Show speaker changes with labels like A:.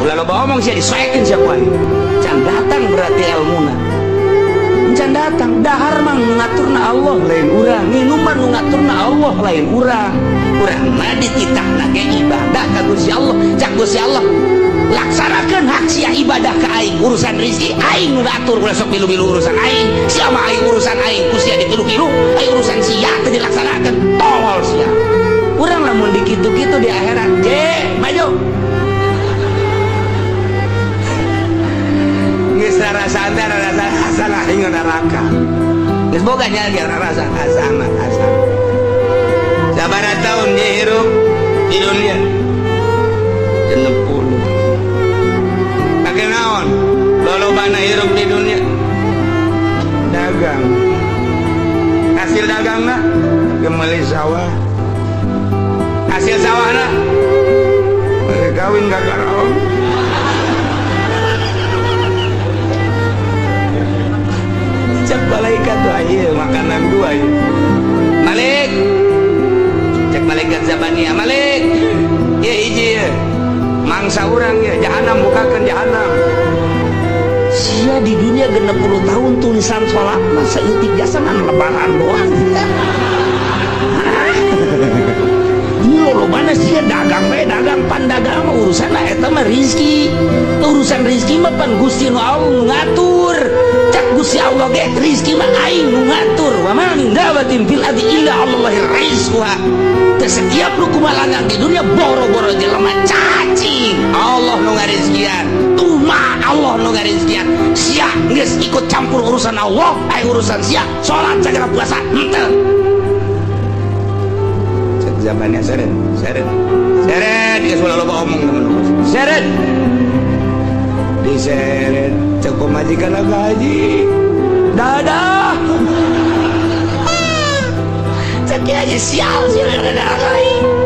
A: Ulah loba omong sia disoekeun sia ku aing. Can datang berarti elmuna. Can datang dahar mah ngaturna Allah lain urang, nginum mah nu ngaturna Allah lain urang. Urang mah dititahna ge ibadah ka Gusti Allah. Cak Gusti Allah laksanakeun hak sia ibadah ka aing, urusan rezeki aing nu ngatur, ulah sok milu-milu urusan aing. Sia mah aing urusan aing, ku sia dipilu-pilu, aing urusan sia teu dilaksanakeun, tolol sia. Urang lamun dikitu-kitu di akhirat, je maju. Geus rarasaan teh rarasaan hasanah hingga neraka. Geus boga nya ge rarasaan hasanah hasanah. Sabaraha taun dia hirup di dunia? 60. Pake naon? Lolobana hirup di dunia? Dagang. Hasil dagangna gemeuli sawah. Hasil sawahna kawin ka karaong. Cek malaikat tuh ieu makanan gua ieu. Malik. Cek malaikat Zabania, Malik. Ieu hiji ieu. Mangsa urang ieu jahanam bukakeun jahanam. Sia di dunia 60 tahun tulisan salat mah saeutik jasa ngan lebaran doang. Lo mana sia dagang bae dagang pan dagang mah urusan lah eta mah rizki. Urusan rizki mah pan Gusti nu Allah nu ngatur. Cak Gusti Allah ge rizki mah aing nu ngatur. Wa ma min dabatin fil ardi illa Allahi rizquha. Teu setiap nu kumalangang di dunia boro-boro jelema cacing. Allah nu ngarizkian. Tuma Allah nu ngarizkian. Sia geus ikut campur urusan Allah, ai urusan sia salat sagala puasa henteu. Zamannya seret, seret, seret, dia sudah loba omong teman-teman. Seret, diseret, cukup majikan gaji, dadah. Cek aja sial sial dadah.